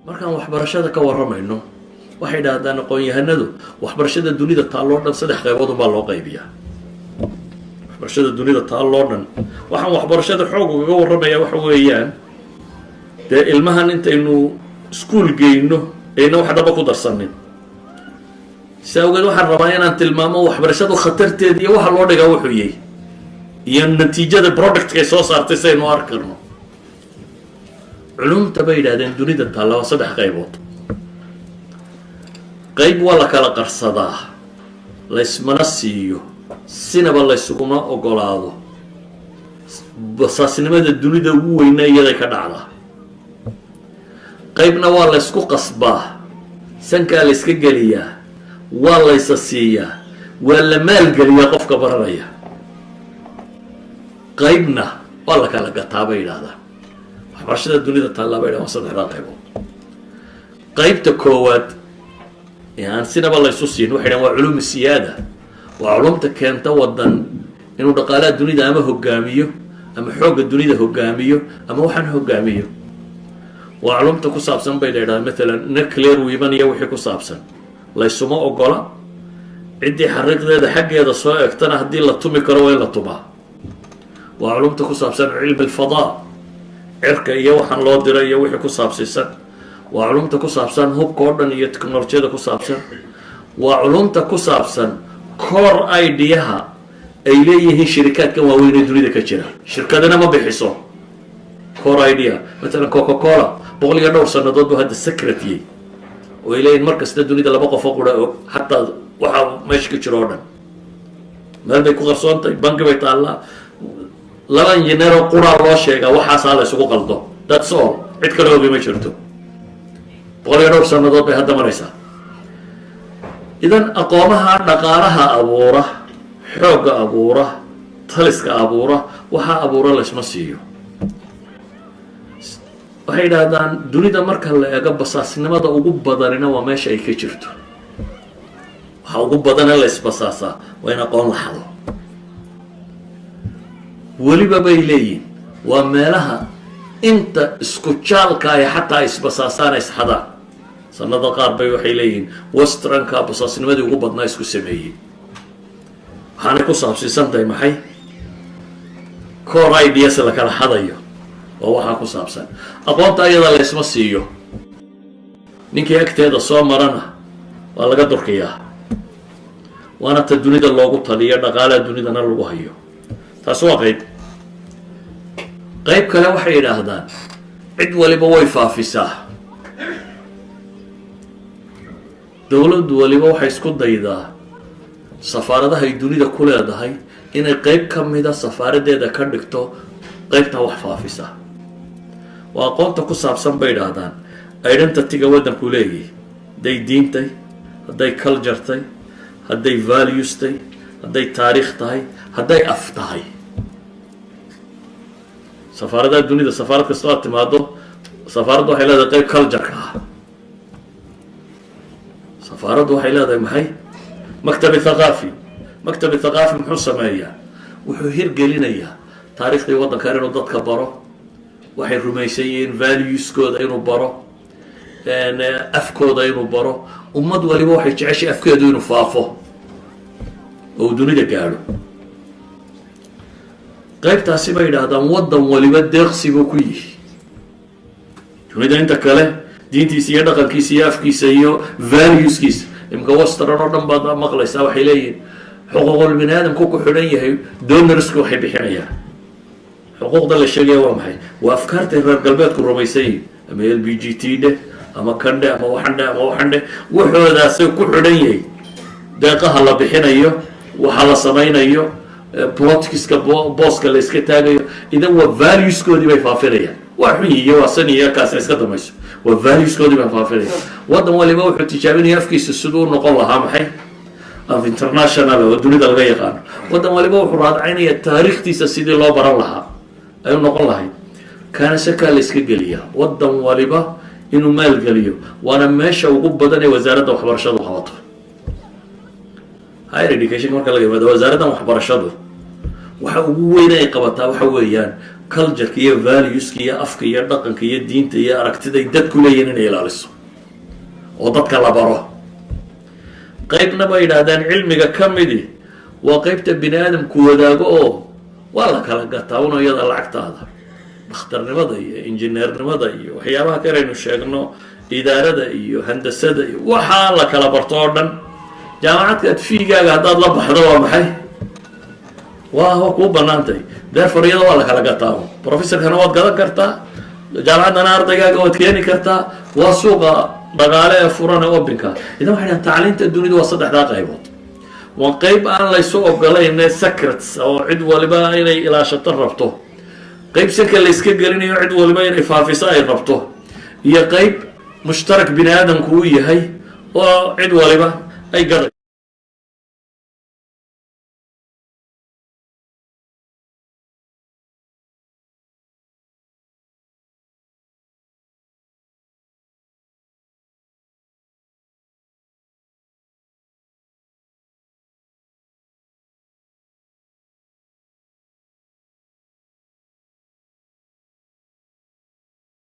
Markaan waxbarashada ka warramayno, waxay idhahdaan aqoon-yahanadu, waxbarashada dunida taalloo dhan saddex qaybood unbaa loo qaybiyaa. Waxbarashada dunida taalloo dhan, waxaan waxbarashada xoog ugaga warramaya waxa weeyaan, dee ilmahan intaynu iskuul geyno ayna wax dhaba ku darsanin. Si awgeed waxaan rabaa inaan tilmaamo waxbarashadu khatarteeda iyo waxa loo dhigaa wuxuu yahay iyo natiijada productkay soo saartay si aynu arki karno. Culumta, bay yidhahdeen, dunida taalla waa saddex qaybood. Qayb waa la kala qarsadaa, laysmana siiyo, sinaba laysuguma ogolaado. Basaasnimada dunida ugu weyna iyaday ka dhacdaa. Qaybna waa laysku qasbaa, sankaa layska geliyaa, waa laysa siiyaa, waa la maalgeliyaa qofka baranaya. Qaybna waa la kala gataa, bay yidhahdaan. Waxbarashada dunida taallaa, bay dhahan, waa saddexdaa qaybood. Qaybta koowaad ee aan sinaba laysu siin, waxay dhahan, waa culuum siyaada, waa culumta keenta wadan inuu dhaqaalaha dunida ama hogaamiyo ama xoogga dunida hogaamiyo ama waxaan hogaamiyo. Waa culumta ku saabsan, bay la yidhahdaan, matalan nuclear weapon iyo wixii ku saabsan. Laysuma ogola. Ciddii xariiqdeeda xaggeeda soo egtana, haddii la tumi karo, waa in la tumaa. Waa culumta ku saabsan cilmi alfadaa, cirka iyo waxaan loo diray iyo wixii ku saabsiisan. Waa culumta ku saabsan hubka oo dhan iyo technolojiyada ku saabsan. Waa culumta ku saabsan core ideaha ay leeyihiin shirikaadkan waaweyn ee dunida ka jira. Shirkadina ma bixiso core idea. Matalan Coca Cola boqol iyo dhowr sanadood buu hadda secret-yey oo ay leeyihin mar kasta dunida laba qofoo qura og xataa waxaa meesha ka jiro oo dhan. Meel bay ku qarsoontahay, banki bay taallaa, laba injineeroo quraa loo sheegaa, waxaasaa la isugu qaldo, that's all, cid kale ogi ma jirto. Boqol iyo dhowr sanadood bay hadda maraysaa. Idan aqoomaha dhaqaalaha abuura, xoogga abuura, taliska abuura, waxaa abuura laysma siiyo. Waxay yidhaahdaan, dunida marka la eego, basaasnimada ugu badanina waa meesha ay ka jirto. Waxa ugu badana la isbasaasaa waa in aqoon la xado. Weliba, bay leeyihin, waa meelaha inta isku jaalka ay xataa isbasaasaan, isxadaan. Sanada qaar bay waxay leeyihiin westernka basaasnimadii ugu badnaa isku sameeyey. Waxaanay ku saabsiisan tahay maxay? Core ideas la kala xadayo oo waxaa ku saabsan aqoonta ayada laysma siiyo. Ninkii agteeda soo marana waa laga durkiyaa, waana ta dunida loogu taliyo, dhaqaalaha dunidana lagu hayo. Taasi waa qayb. Qayb kale waxay yidhaahdaan cid waliba way faafisaa, dowladdu waliba waxay isku daydaa safaaradaha ay dunida ku leedahay inay qeyb ka mida safaaradeeda ka dhigto qeybtaa wax faafisa. Waa aqoonta ku saabsan, bay idhaahdaan, identityga waddanku leeyahy, hadday diintay, hadday culture-tay, hadday values-tay, hadday taariikh tahay, hadday af tahay. Safaaradaha dunida, safaarad kastoo aad timaado, safaaraddu waxay leedahay qeyb cultureka ah. Safaaraddu waxay leedahay maxay? Maktabi thaqaafi. Maktabi thaqaafi muxuu sameeyaa? Wuxuu hirgelinayaa taariikhdii waddankan inuu dadka baro, waxay rumaysan yihiin, valueskooda inuu baro, afkooda inuu baro. Ummad waliba waxay jeceshay afkeedu inuu faafo oo uu dunida gaadho. Qaybtaasi, bay yidhaahdaan, waddan waliba deeqsi buu ku yihi dunida inta kale, diintiisa iyo dhaqankiisa iyo afkiisa iyo valueskiisa. Imka western oo dhan baad maqlaysaa, waxay leeyihin xuquuqul bini aadamku ku xidhan yahay donorsku waxay bixinayaan. Xuquuqda la sheegaya waa maxay? Waa afkaartay reer galbeedku rumaysan yihin, ama LGBT dheh ama kandhe ama waxandhe ama waxandhe, waxoodaasay ku xidhan yahay deeqaha la bixinayo, waxa la samaynayo, ploticska, booska la iska taagayo. Idan waa valueskoodii bay faafinayaan. Waa xun iyo waa san iyo kaasna iska dambayso, waa valueskoodii bay faafinayaan. Waddan waliba wuxuu tijaabinaya afkiisa siduu u noqon lahaa maxay? Af international oo dunida laga yaqaano. Waddan waliba wuxuu raadcaynaya taariikhtiisa sidii loo baran lahaa ay u noqon lahayd. Kaana sakaa la iska geliyaa waddan waliba inuu maalgeliyo, waana meesha ugu badan ee wasaaradda waxbarashadu qabato. Higher education marka laga yimaado, wasaaraddan waxbarashadu waxa ugu weyn ay qabataa waxa weeyaan Cultureka iyo valueska iyo afka iyo dhaqanka iyo diinta iyo aragtiday dadku leeyihin inay ilaaliso oo dadka la baro. Qaybna bay yidhaahdaan cilmiga ka midi waa qaybta bini aadamku wadaago oo waa la kala gataa una iyada lacagtaada, dhakhtarnimada iyo injineernimada iyo waxyaabaha kalaynu sheegno, idaarada iyo handasada iyo waxaa la kala barto oo dhan. Jaamacadkaad feegaaga haddaad la baxdo, waa maxay? Waa kuu banaantay. Therefore iyada waa la kala gataa. Professorkana waad gadan kartaa, jaamacaddana ardaygaaga waad keeni kartaa. Waa suuqa dhaqaale ee furan ee openka. Idan waxay dhahan tacliinta dunidu waa saddexdaa qaybood. Waa qeyb aan laysu ogolayn, secrets, oo cid waliba inay ilaashato rabto, qeyb sanka layska gelinayo, cid waliba inay faafiso ay rabto, iyo qeyb mushtarak bini aadamku u yahay oo cid waliba ay gaday.